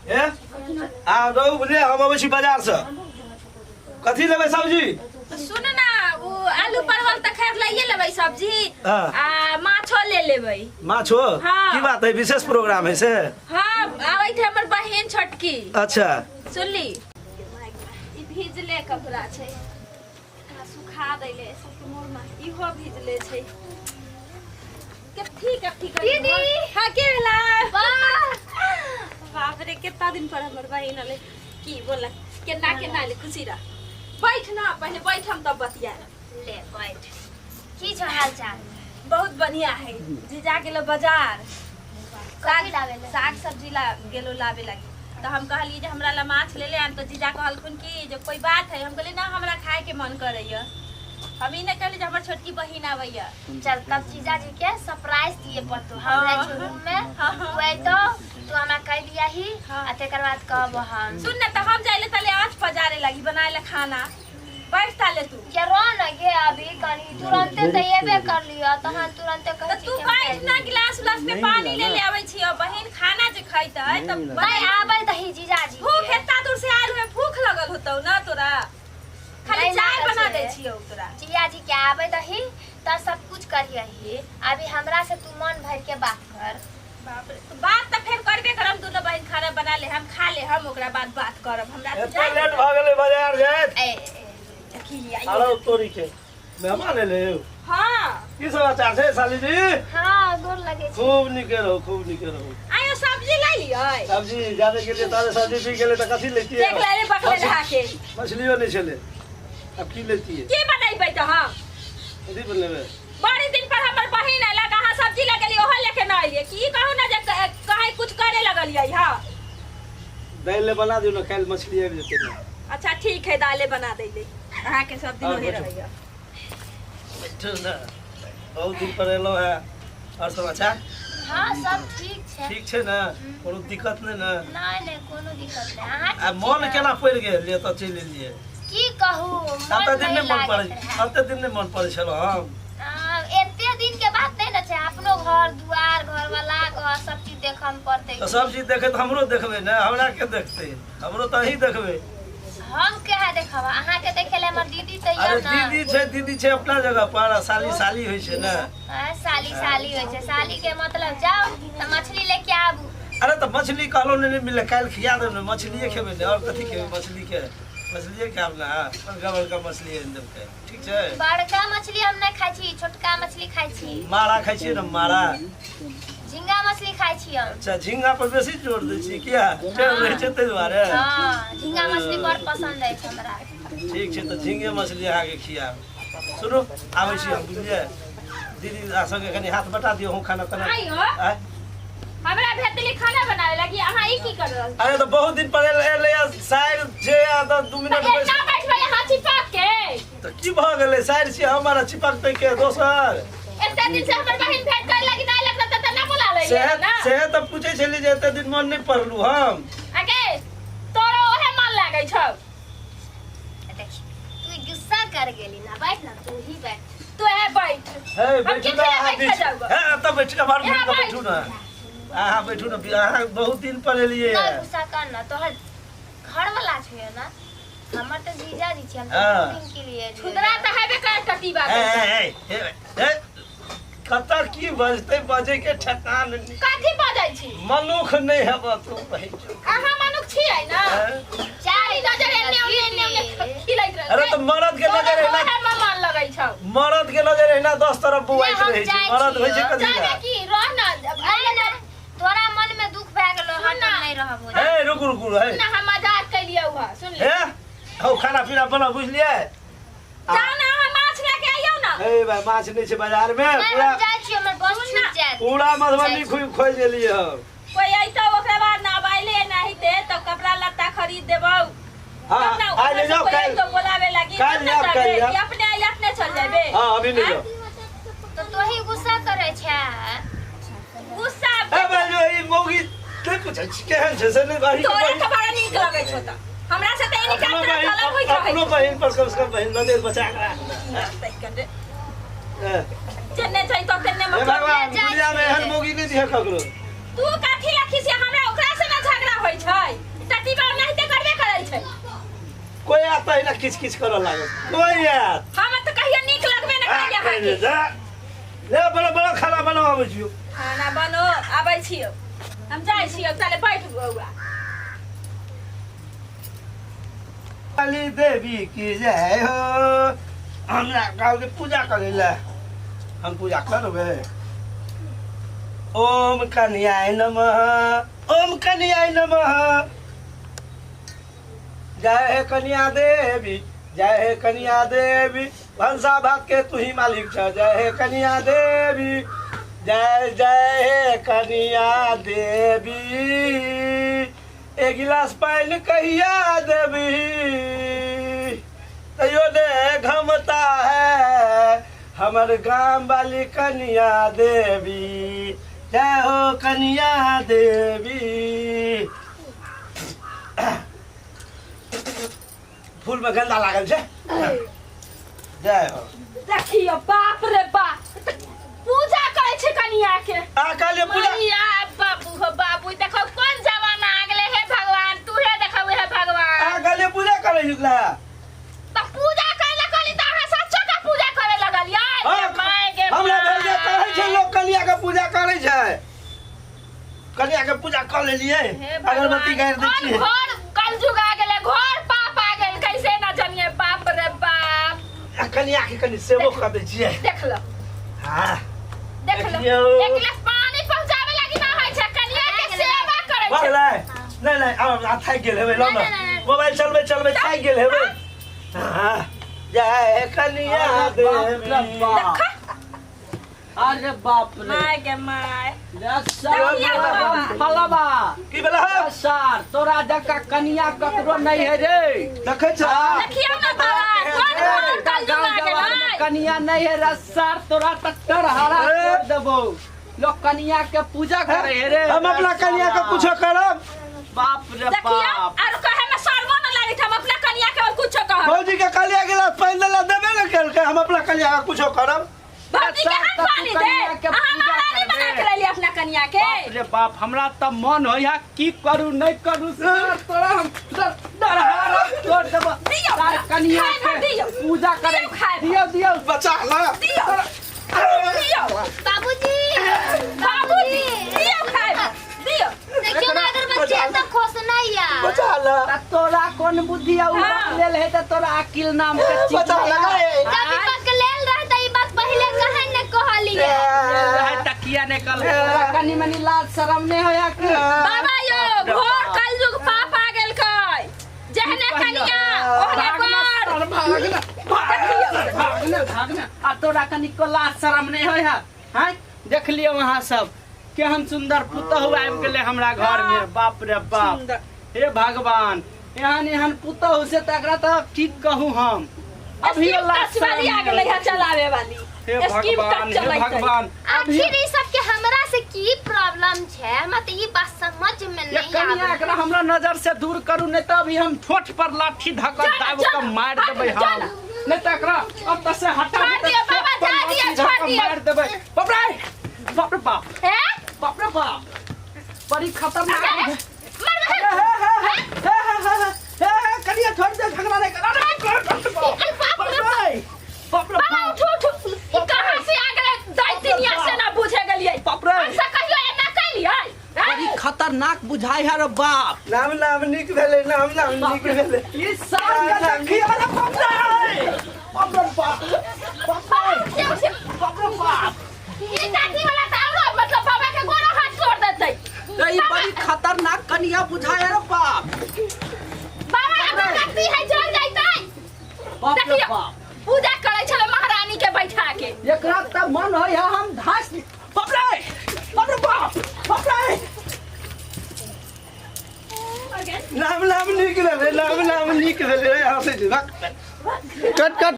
ए आ रहू बुझलियै, हम अबै छी बाजार से। कथी लेबै सब्जी? सुन ना, उ आलू परवल तऽ खैर लइए लेबै सब्जी। हाँ। आ माछो ले लेबै। माछो? हाँ। की बात है, विशेष प्रोग्राम है से? हाँ, आबै थे हमर बहिन छोटकी। अच्छा। सुनली, ई भीजले कपड़ा छै, एकरा सुखा दैले सबके मोर में। इहो भीजले छै। कथी कथी करी? दीदी! हाँ, के भेला? वाह! बाप रे, कितना दिन पर हमर बहिन अलै। की बोल, केना केना अलै? खुशी रह, बैठ ना, पहले बैठ, हम तब बतियाएब। ले बैठ। की छौ हाल चाल? बहुत बढ़िया है। जीजा गेलो बाजार। कथी लाबै ले? साग सब्जी ला गेलो लाबे लागी, तऽ हम कहलियै जे हमरा ला माछ ले ले आन, तऽ जीजा कहलखुन कि जे कोई बात है। हम कहलियै ना, हमरा खाए के मन करैया। हम ई नहि कहलियै जे हमर छोटकी बहिन आबैया। चल तब जीजाजी के सरप्राइज दिए पड़तो। हम हाँ। जाइ छी रूम में। हाँ। तू अयतो तू हमरा कह दिया ही। हाँ। आ तेकर बाद कहब हम। सुन ना, तऽ हम जाइले तले आँच पजारे लागी बनाए ला खाना। बैठ ताले तू। के रो न गे, अभी कनी तुरंते तऽ एबे कर लियो, तहन तुरंते कहै तऽ छी तू कि हम बैठ जाइ ना, छी। गिलास उलास में नहीं पानी मिला ले ना। ले आबै छियो। बहिन खाना जे खैतै तऽ नहीं मिला। नहीं आबै दही जीजाजी भूख के। एत्ता दूर से आयल हुए, भूख लगल होतौ ना तोरा? खाली नहीं चाय लागल बना छै। दै छियौ तोरा। जीजाजी के आबै दही तऽ सब कुछ करियही। अभी हमरा से तू मन भर के बात कर। बाप रे, तो बात तऽ फेर करबे करम। दुनो बहिन खाना बना ले, हम खा ले, हम ओकरा बाद बात करब। हमरा तऽ एते जाय लेट भऽ गेलै बाजार जाइत? ए, ए, देखी आइयो। आरो तोरी के मेहमान एलै यौ। हाँ। की समाचार छै साली जी? हाँ, गोर लगे छी। खूब नीके रहू, खूब नीके रहू। आयो, सब्जी ले लियै? सब्जी जाबे गेलियै ताबे सब्जी बिक गेलै, तऽ कथी लैतियै? देख ले रे बकले नहा के। मछलियो नहि छलै, आब की लैतियै? की बनेबै तऽ हम? कथी बनेबै? बड़ी दिन पर हमर बहिन अयलक, अहाँ सब्जी लए गेलियै, ओहो लेके न अयलियै। की कहू ने जे कहीं कुछ करे लगलियै। हाँ। दालि ले बना दियौ ने, काल्हि मछली आबि जेतै ने। अच्छा ठीक है, दाले बना दै अहाँके। सब दिन हाँ, ओहे बैठू। रहैया। बैठू ने, बहुत दिन पर एलहुँ हेँ। आओर समाचार? हाँ, सब ठीक छै। ठीक छै ने? कोनो दिक्कत नहि ने? नहीं नहीं, कोनो दिक्कत नहीं। अहाँ आ ठीक छी मन ने? केना पड़ि गेल एतऽ चलि एलियै? की कहू, मन कते दिन नहीं नहि मन पड़ै? लागैत रहै। कते दिन नहि मन पड़ै छलहुँ हम? एते दिन के बात नहीं ने छै। अपनो घर दुआर, घर वाला घर, सब चीज देखऽ मे पड़तै। तऽ सब चीज देखैत हमरो देखबै ने? हमरा के देखतै? हमरो तऽ अहीं देखबै। हम केहा देखब? अहाँ के देखे ले हमर दीदी तऽ अरे यऽ ने। दीदी छै, दीदी छै अपना जगह पर, आ साली साली होइ छै ने। साली साली होइ छै। साली के मतलब जाओ तऽ मछली लेके आबू। अरे तऽ मछली कहलहुँ नहि मिललै, काल्हि खिया देब ने। मछलिए खेबै ने, आओर कथी खेबै? मछली के, मछलिए खायब ने। बड़का बड़का मछली आनि देब काल्हि, ठीक छै? बड़का मछली हम नहि खाइ छी, छोटका मछली खाइ छी। मारा खाइ छियै ने, मारा? झिंगा मछली खाइ छी हम। अच्छा, झिंगा पर बेसी जोर दै छियै किया? टेढ़ रहै छै ताहि दुआरे? हँ, झिंगा मछली बड़ पसंद अछि हमरा। ठीक छै, तऽ झिंगे मछली अहाँके खियाब। सुनू, आबै छी हम, बुझलियै? दीदी आ संगे कनि हाथ बटा दियौ, हम खाना ताना। आइयो। आँय? हमरा भेटली खाना बनावे लगी, अहाँ ई की कर रहल? अरे तऽ बहुत दिन पर एलै एलै आ साइर छै आ तऽ 2 मिनट तऽ बैस एना बैठबै अहाँ चिपक के? तऽ की भऽ गेलै? साइर छी हमर आ चिपकतै के दोसर? एते दिन से हमर बहिन भेंट करे लगी नहीं लगता तऽ ना बोला ले सेहे ना। सेहे तऽ पूछै छली जे एते दिन मन नहि पड़लू हम। अगे तोरो ओहे मन लागै छौ। देखी, तू गुस्सा कर गेली ना। बैठ ना, तू ही बैठ। तू है बैठ। हे हम बैठू किछु ना नहि अहाँ बैठ बीच। जाऊ। हे, एतऽ बैठ के बाहर यहाँ घुमि कऽ बैठू ना अहाँ, बैठू ना। अहाँ बहुत दिन पर एलियै। नहीं गुस्सा कर ना, तोहर घर वाला छे ना, हमर तऽ जीजाजी छी। हम तऽ 2 दिन के लिए एलियै। छुदरा तऽ हेबे करे टटीबा। हे हे हे हे हे, कतऽ की बजतै, बजै के ठेकान नहि। कथी बजै छी? मनुख नहि हेब तू भाइ। अहाँ मनुख छियै ना? हैं? चारि नजर एन्ने ओन्ने एन्ने ओन्ने खिलैत रहै। अरे तऽ मरद के नजर एना तोरा ओहे मन लगै छौ। मरद के नजर एना 10 तरफ बौआइत हम रहै छै। जाइ मरद होइ छै छियौ। कथी जाबे लए? की रह ना। नहीं नहीं, तोरा मन में दुख भए गेलो, सुन हम ना। नहीं रहब। हे रुकू रुकू, हे। ना, हम मजाक कैलियै उहा, सुन ले। हे हौ, खाना पीना बना, बुझलियै? जाउ ना अहाँ, माछ लए के आइयौ ना। हे भाइ, माछ नहि छै बाजार मे। नहीं, पूरा हम जाइ छी, हमर बस सुन ना। छूट जायत। पूरा मधुबनी खोज खोजि एलियै हम। कोई अइतौ ओकरा बाद ना। अब अइले नहीं ते तब कपड़ा लत्ता खरीद देबौ। हाँ, तब ना आइ ले ऊपर से जाओ, कोई काल्हि। अइतौ बोलावे लागी काल्हि तब ना जायब, जाबे, काल्हि जायब। कि अपने आइले अपने चल जाबे? हाँ, अभी नहीं जाओ। तऽ तोही गुस्सा करै छै? गुस्सा हे भाइ, जो ई मौगी नहि पूछै छी केहन छै से नहि अहीं के तोरा बहिन तऽ बड़ा नीक लगै छौ, तऽ हमरा से तऽ एनी अपनो टाइम तोरा बहिन अलग होइत रहै अपनो बहिन पर कम से कम बहिन नजर बचा के राख ने। हे, जेने जइतो तेने हे मतलब भगवान, जाइ दुनिया में छियै। एहन मौगी नहि दिहे ककरो। तू कथी लखी से? हमरा ओकरा से ना झगड़ा होइ छै टटीबा ओनाहिते करबे करै छै। कोई आता है ना किच किच करऽ लागल कोई आयत। हम तऽ कहियो नीक लगबे ने करैया अहाँके। जा ले बड़ा बड़ा खाना बनाबै छियौ। खाना बनो आबै छियौ, हम जाइ छियौ, ताले बैठ बौआ। काली देवी की जय हो। हमरा गाँव के पूजा करे ला हम पूजा करबै। ओम कन्याय नमः, ओम कन्याय नमः। जय हे कन्या देवी, जय हे कन्या देवी, भनसा भात के तू ही मालिक छ। जय हे कन्या देवी, जय जय हे कन्या देवी। एक गिलास पानि कहिया देबी, तैयो ने घमता है हमर गाम वाली कन्या देवी। जय हो कन्या देवी। फूल में गंदा लागल छै। जय हो। देखियो बाप रे बाप, पूजा करै छै कनिया के। आ कहलियै पूजा। मैया बाबू हो बाबू, देखो कोन जमाना आ गेलै। हे भगवान, तू हे देखो हे भगवान। आ कहलियै पूजा करै छलै। त पूजा करे ला कहली त अहाँ सच्चो के पूजा करे लगलियै। हाँ, my गे हमरा भेल जे कहै छै my. लोक कनिया के पूजा करै छै, कनिया के पूजा कऽ लेलियै, हे भगवान, अगरबत्ती गाड़ि दै कोन छियै। घोर कलयुग आ गेलै, घोर पाप आ गेल, कैसे न जनिए। बाप रे बाप। आ कनिया के कनि सेवो कऽ दै छियै। देख लो। हाँ देख लो। देखियौ। एक गिलास पानी पहुंचावे लागी ना होइ छै, कनिया के सेवा करै भऽ छै। गेलै? नहि नहि, आब आब थाकि गेल हेबै, लऽ ने नहि, नहि, नहि। मोबाइल चलबै चलबै थाकि गेल हेबै। हाँ, जय कनिया अरे बाप रे देवी। बाप। अरे बाप रे। My गे my. ले सार, देखियौ बाबा। फलबा। की भेलै हौ? सार, तोरा जकाँ कनिया ककरो नहीं है रे। देखै छ? देखियौ ने बाबा, कोन घोर कलयुग गाँव आ जवार में गेलै। कनिया नहीं है रे सार, तोरा तक हरा ए। तोड़ देबो। लोग कनिया के पूजा करे है रे। हम अपना कनिया के कुछो करब। बाप रे देखियौ, बाप। आरो कहे में शर्मो न लागै छै, हम अपना कनिया के और कुछो कहब। भौजी के कहलियै गिलास पानि देला देबे ने केलकै, हम अपना कनिया के कुछो करब। भौजी के हम तू पानी दे, कनिया के अहाँ पूजा महारानी करबे। बना के लेली अपना कनिया के। बाप रे बाप, हमरा त मन होइया की करू नहीं करू, सर तोरा हम डरहारा तोड़ देबो। दियौ, तार कनिया खाय भर के दियौ। पूजा करे। दियौ, खाय भर। दियौ दियौ। बचा ला। दियौ। दियौ। बाबूजी, बाबूजी, दियौ खाय भर। दियौ। देखियौ ना अगरबत्ती एतऽ खोसना या। बचा ला। त तोरा कोन बुद्धि आ हाँ। उड़क लेल है त तोरा अकिल नाम के चीज बचा नहीं ला। है। जब ई पकड़ेल रहतै ई बात पहिले कहे ने कहलियै। रहे तकिया ने कल तोरा कनी मनी लाज शरम नहीं होया कि? बाबा यो घोर कलयुग पाप आ गेल कै, जेहने कनिया ओहने भागना बर। सर, भागना भागना भागना। आ तोरा कनी को लाज शरम नहीं होय है? हैं, देख लियौ अहाँ सब केहन सुंदर पुतहु आबि गेलै हमरा घर में। बाप रे बाप, सुंदर। हे भगवान, एहन एहन पुतहु से त एकरा त की कहू हम। अभी स्कीम लाज टच वाली शरम आ गेलै है चलावे वाली। हे स्कीम भगवान, टच हे चलैतै। भगवान, अभी आखिर ई सब के हमरा से की प्रॉब्लम छै, हमरा तऽ ई बात समझ में ये नहीं कनिया आबै। एकरा हमरा नजर से दूर करू, नहीं तो अभी हम ठोठ पर लाठी धक जाना, दाब के जाना, मार देबै जाना। हम। नहीं तो एकरा अब त से हटा छोड़ दियो बाबा, जा दियो, छोड़ दियो। मार देबै। बाप रे बाप रे बाप, हैं? बाप रे बाप, बड़ी खतरनाक अरे, है। मर हे, हे, हे, हे, हे, हे, हे, हे, कनिया छोड़ दे, झगड़ा नहीं कर। अरे, बाप रे बाप रे बाप रे बाबा बाप। उठू उठू, ई कहाँ से आ गेलै दैतिनिया से ना बुझे गेलियै। बाप रे। हमसे कहियो एना कैलियै? बड़ी खतरनाक बुझाइ है रे बाप। नाम नाम नीक भेलै, नाम नाम नीक भेलै। ई साल के देखिए अरे बाप रे बाप रे बाप, बाप रे बाप रे बाप। ई दादी वाला तऽ आरो मतलब बाबा के गोरो हाथ तोड़ देतै। रे, ई बड़ी खतरनाक कनिया बुझाइ है रे बाप। बाबा अगरबत्ती है जल जैतै। बाप रे देखियौ बाप, पूजा करै छलै महारानी के बैठा के। एकरा त मन होइ है हम धास। बाप रे बाप रे बाप, बाप रे। नाम नाम नीक भेलै, नाम नाम नीक भेलै। हँसै छी, भक। कट कट।